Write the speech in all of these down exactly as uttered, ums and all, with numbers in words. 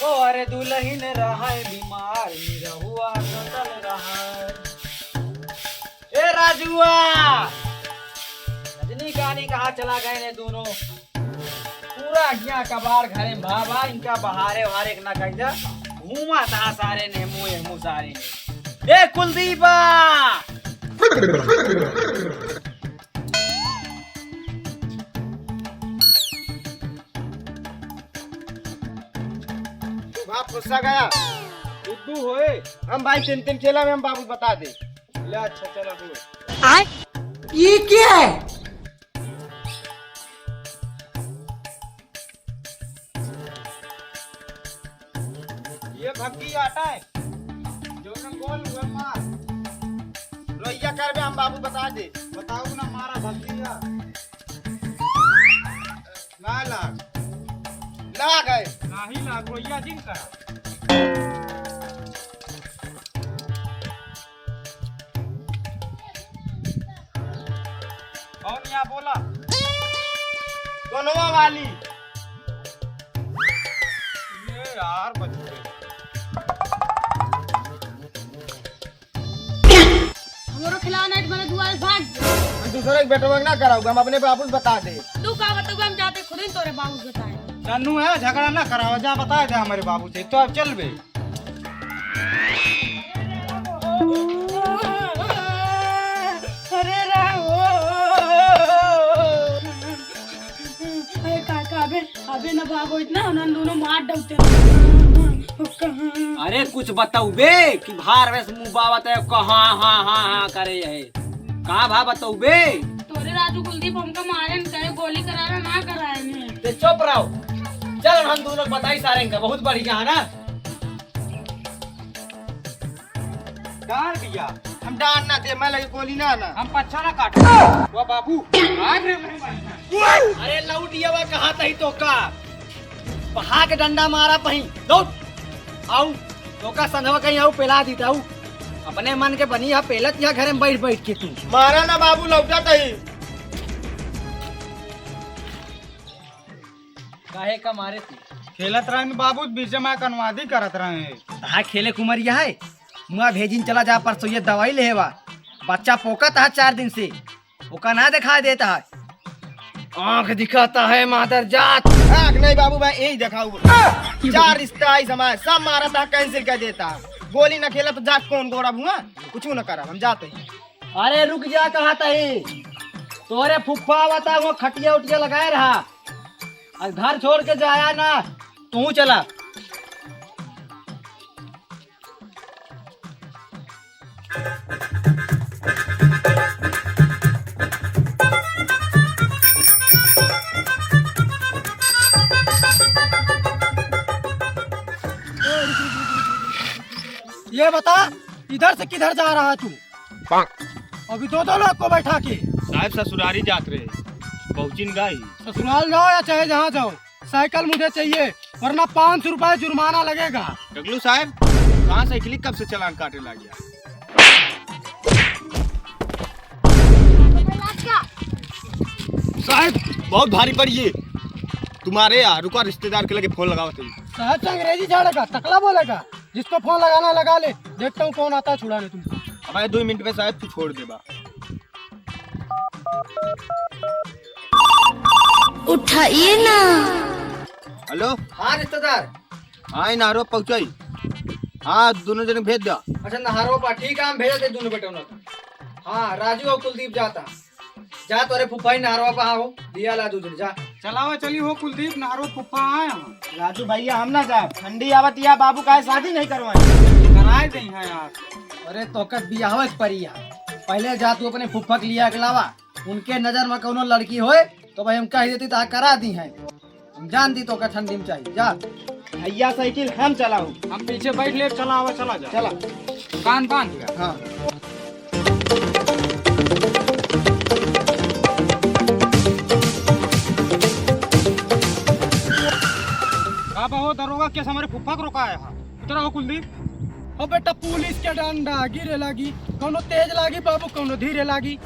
तोहरे दुलहिन रहै बीमार, निरहुआ सतल रहै। ए राजुआ, रजनीकानी कहाँ चला गए ने दोनों? पूरा हियाँ कबाड़ घरे में भा बा, इनका बहारे वहारे के ना कह जा। घूमा तहा सारे ने, मुँह मुँह सारे ने। ए कुलदीपा! बाप गुस्सा गया। बुद्धू होए। हम भाई तीन तीन खेला में हम बाबू बता दे। ले अच्छा चला हो। आय? ये क्या है? ये भक्की आटा है। जो न गोल हुए मार। रोइया करबे हम बाबू बता दे। बताऊ ना मारा भक्की या। ना लाग। लाग है। नाही लाग, रोइया जिन करा। कौन या बोला? दोनों वाली। ये यार बच गए। हमरो खिलावा नाइट मारे दुआरे भाग गए। हम दूसरे के बेटवा के ना कराऊंगा, हम अपने बाबू से बता दे। तू का बताऊंगा, हम जाते खुद ही तोरे बाबू से बताए। जानू है, झगड़ा ना करावा, जा बता दे हमारे बाबू से। तो अब चल बे। अरे राम। अरे काका, अबे, अबे न बाबू, इतना उन्हन दोनों मार डलते। अरे कुछ बतउबे कि भार वेस मुँह बावत है, कहाँ हाँ हाँ हाँ करे है। का भा बतउबे? तोरे राजू कुलदीप हमका मारे न करे, गोली करावे ना कराए ने। ते चुप रहो। चल हम दोनों बताई सारे इनका, बहुत बढ़िया है ना? डांट दिया। हम डांट ना दे, मैं लगे गोली ना ना। हम पच्छा ना काटो। वाह बाबू। मार रे मेरे भाई। अरे लौट ये वा कहा तही तो का? बहा के डंडा मारा पही। लौट। आऊ। तो का संधवा कहीं आऊ पेला दी ताऊ। अपने मन के बनी या पेलत या घरे में बैठ बैठ के तू। मारा ना बाबू, लौटा तही। काहे का मारे तू? खेलत रहन बाबू, बीच में कनवादी करत रहे। तहा खेले कुमरिया है, मुआ भेजिन चला जा, परसों ये दवाई लेवा। बच्चा पोकत है चार दिन से, ओका ना दिखाई देता है। आँख दिखाता है मादर जात। आँख नहीं बाबू, मैं यही दिखाऊ। चार रिश्ता आई समाज, सब मारा था, cancel कर देता। गोली ना खेला तो जा कौन गोड़ा भुआ, कुछ ना करा, हम जाते हैं। अरे रुक जा, कहा तही। तोरे फुफ्फा आवता, वो खटिया उटिया लगाए रहा। अब घर छोड़ के जाया ना, तू चला। ये बता, इधर से किधर जा रहा है तू? अभी दो दो लोग को बैठा के। साहब ससुरारी जात रहे, पहुँचिन गाई। ससुराल जाओ या चाहे जहाँ जाओ, साइकिल मुझे चाहिए, वरना पाँच सौ रुपए जुर्माना लगेगा। डगलू साहब, कहाँ साइकिल कब से चालान काटे लाग गया? साहब, बहुत भारी पड़ी है। तुम्हारे यहाँ रुका, रिश्तेदार के लगे फोन लगावत है। साहब से अंग्रेजी झाड़ेगा, तकला बोलेगा। जिसको फोन लगाना लगा ले, देखता हूँ कौन आता है छुड़ाने तुमको। अबे दो मिनट में साहब तू छोड़ देबा। उठाइए ना। हेलो। हाँ रिश्तेदार। हाँ, ई नहरवा पहुँचाई। हाँ, दोनों जने भेज द्या। अच्छा, नहरवा पा, ठीक है, हम भेज दे दोनों बेटों ना। हाँ, राजू और कुलदीप जाता। जा तोरे फुफाई नहरवा पा हो, दिया ला दू जने, जा। चलावा चली हो कुलदीप, नहरवा फुफा आए हम। राजू भैया, हम ना जाब, ठंडी आवत या, बाबू काहे शादी नहीं करवाए? कराए दे हैं यार। अरे तोके बियाह के परी है, पहले जा तू अपने फुफा के लिया के लावा, उनके नजर में कौनो लड़की होए तो भाई हम कह देती तो करा दी है। हम जान दी तोका ठंडी में चाहिए, जा। भैया साइकिल हम चलाऊ। हम पीछे बैठ ले, चला आवा, चला जा। चला। कान बांध ले। हाँ। का बा हो दरोगा, केस हमारे फुफ्फा के रोकाया है? उतरा हो कुलदीप। ओ बेटा, पुलिस के डंडा गिरे लागी, कौनो तेज लागी बाबू, कौनो धीरे लागी।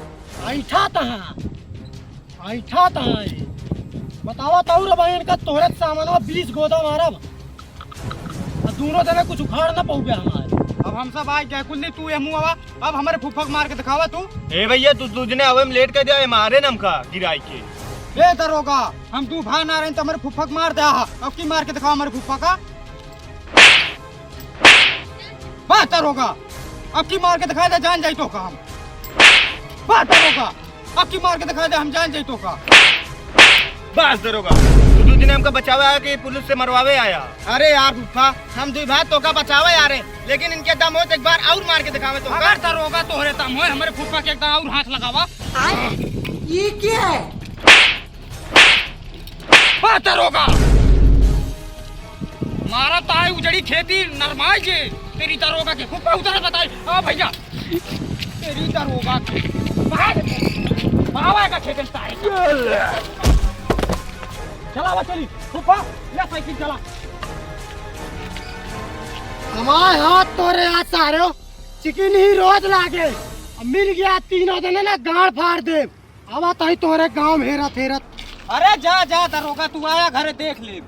ऐठा तहाँ। ऐठा तहाँ है। बतावा तऊ रे बहन का तोहरे सामानवा बीस गोदा मारब। दूनों जने कुछ उखाड़ ना पउबे हमार। अब हम सब आइ गए कुल, नहीं तू ये मुँह आवा, अब हमरे फूफा के मार के देखावा तू। ए भइया, तू दूजने आवे में लेट कर दिया, ये मारे न हमका गिराई के। ए दरोगा, हम दू भाई ना रहे तो हमरे फूफा के मार दे, अब की मार के देखावा हमरे फूफा का। बा दरोगा, अब की मार के देखाइ दे, जान जाई तोहका हम। बा दरोगा, अब की मार के देखाइ दे, हम जान जाई तोहका। बस दरोगा, तू दू दिन हमका बचावे आया कि पुलिस से मरवावे आया? अरे यार फूफा, हम दुई भाई तोहका बचावे आ रहे, लेकिन इनके दम हो तो एक बार और मार के देखावे तोहका। अगर दरोगा तोहरे दम हो, हमरे फूफा के एक दांव और हाथ लगावा। ये क्या है? बा दरोगा, मारा ताई उजड़ी खेती नरमाई जे, तेरी दरोगा के फूफा उधर बताई। आ भइया, तेरी दरोगा के बाहर बाबा का खेत में ताई। चला बा चली, फूफा, या साइकिल चला। हमारे हाथ तोरे हाथ सारे हो, चिकन ही रोज लागे। अब मिल गया तीनों जने ना गाड़ फाड़ दे। अब आता ही तोरे गांव में हेरत हेरत। अरे जा जा दरोगा, तू आया घरे देख ले।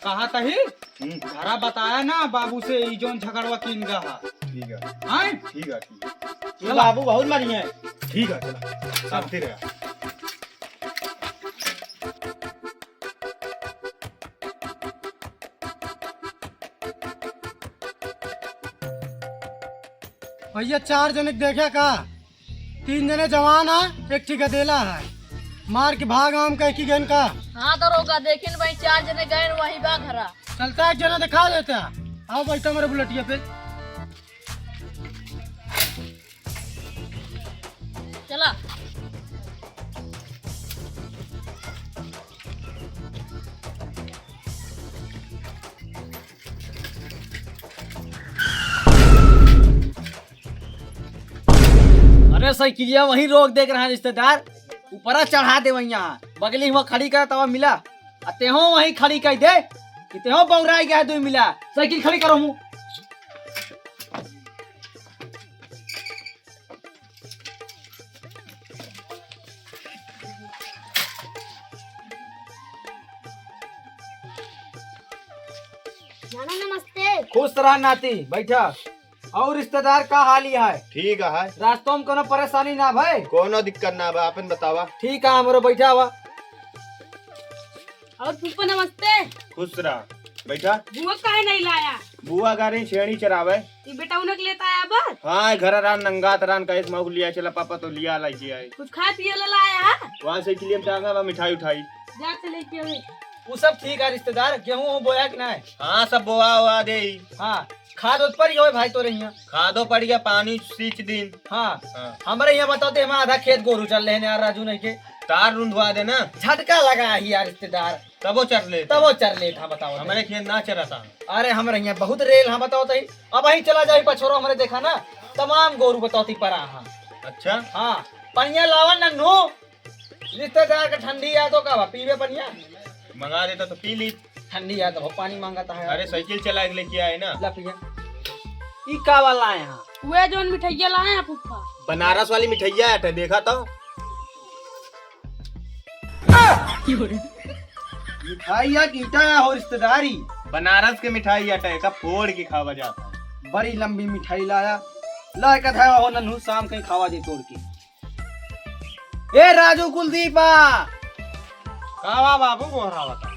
कहा तही? हम्म। घरा बताया ना बाबू से, ई जौन झगड़वा कीन गा हा। ठीक है। हैं? ठीक है, ठीक है। ये चला। बाबू बहुत मारी है। ठीक है, चला। शांति रहा। भइया, चार जने के देखे का? तीन जने जवान है, एक ठे गदेला है। मार के भाग आम कह की गन का। हाँ दरोगा, देखिन भाई, चार जने गए, वही बा घरा। चलता एक जना दिखा देता। आओ बैठा मेरे बुलेटिया पे। चला। अरे साइकिलिया वहीं रोक दे के रहा रिश्तेदार, ऊपरा चढ़ा दे वहीं, बगली हुआ खड़ी कर तवा मिला, आ तेहो वहीं खड़ी कर दे कि तेहो बौराई गया है दुई मिला। साइकिल खड़ी करो मुँह। नाना नमस्ते। खुश रहा नाती, बैठा। और रिश्तेदार का हाल ही है? ठीक है। रास्तों में कोनो परेशानी ना भय? कोनो दिक्कत ना बा, आपन बतावा। ठीक है, हमरो बैठा हुआ। और फूफा नमस्ते। खुश रहा, बैठा। बुआ काहे नहीं लाया? बुआ गा रही छेड़ी चरावे। ये बेटा उन्हें के लेता आया बस? हाँ, घर रान नंगात रान कहे से मऊ लिया चला पापा तो लिया लाई जी आए। कुछ खाए पिए ला लाया है? वहाँ से के लिए हम टांगा बा मिठाई उठाई। जा से लेके आवे। वो सब ठीक है रिश्तेदार, गेहूं हूं बोया कि नहीं? हाँ, सब बोआ हुआ दे। हाँ, खाद उत पर ही होए भाई तोरे हियाँ। खादो पड़ गया, पानी सींच दिन। हाँ, हाँ। हमरे हियाँ बताओ तो, हम आधा खेत गोरू चर लेहन यार, राजू नहीं के। तार रुंधवा देना। झटका लगा ही यार रिश्तेदार। तबो चर ले। तबो चर ले था, बताओ तो। हमरे खेत ना चरता। अरे हमरे हियाँ बहुत रेल, हाँ बताओ तो। अब वहीं चला जाए पछोरो हमरे देखा ना, तमाम गोरू बताओ ती परा हाँ। अच्छा। हाँ, पनिया लावा नन्नू। रिश्तेदार के ठंडी आ तो का बा, पीबे पनिया? मंगा देता तो पी ली। ठंडी आ तो पानी मांगता है। अरे साइकिल चला के लेके आए ना। ला पिया। ई का वाला आए हैं? वे जौन मिठाइया लाए हैं फूफा। बनारस वाली मिठाइया है, देखा तो। मिठाइया कीटा या हो रिश्तेदारी। बनारस के मिठाई अटे, का फोड़ के खावा जाता। बड़ी लंबी मिठाई लाया। ला का था हो नन्हू, शाम कहीं खावा जे तोड़ के। ए राजू कुलदीपा। का बा बाबू गोहरावता?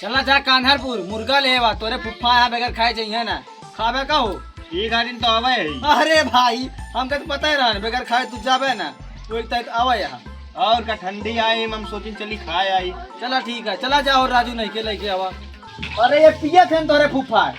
चला जा कान्हरपुर, मुर्गा ले आवा, तोरे फुफ्फा यहाँ बगैर खाए जइहे ना। खाबे का हो? एक आदमी तो आवे है। अरे भाई, हमके तो पता ही रहा, बगैर खाए तू जाबे ना। वो एक तक आवे यहाँ। और का ठंडी आई, हम सोचिन चली खाए आई। चला ठीक है, चला जाओ राजू नहीं के लेके आवा। अरे ये पिए थे तोरे फुफ्फा।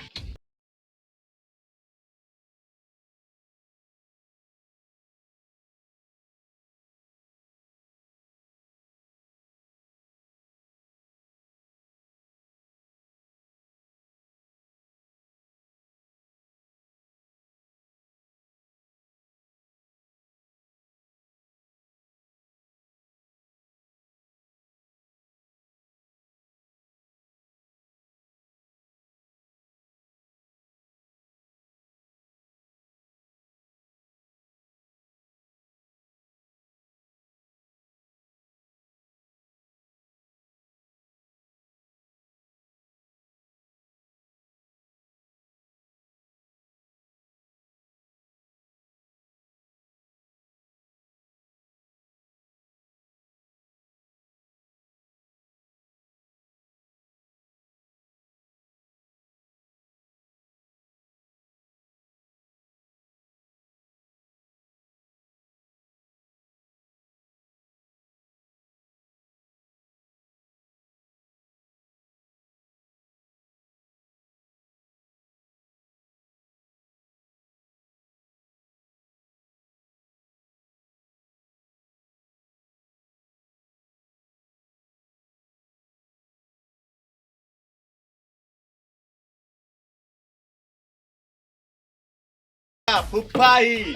फुफाई।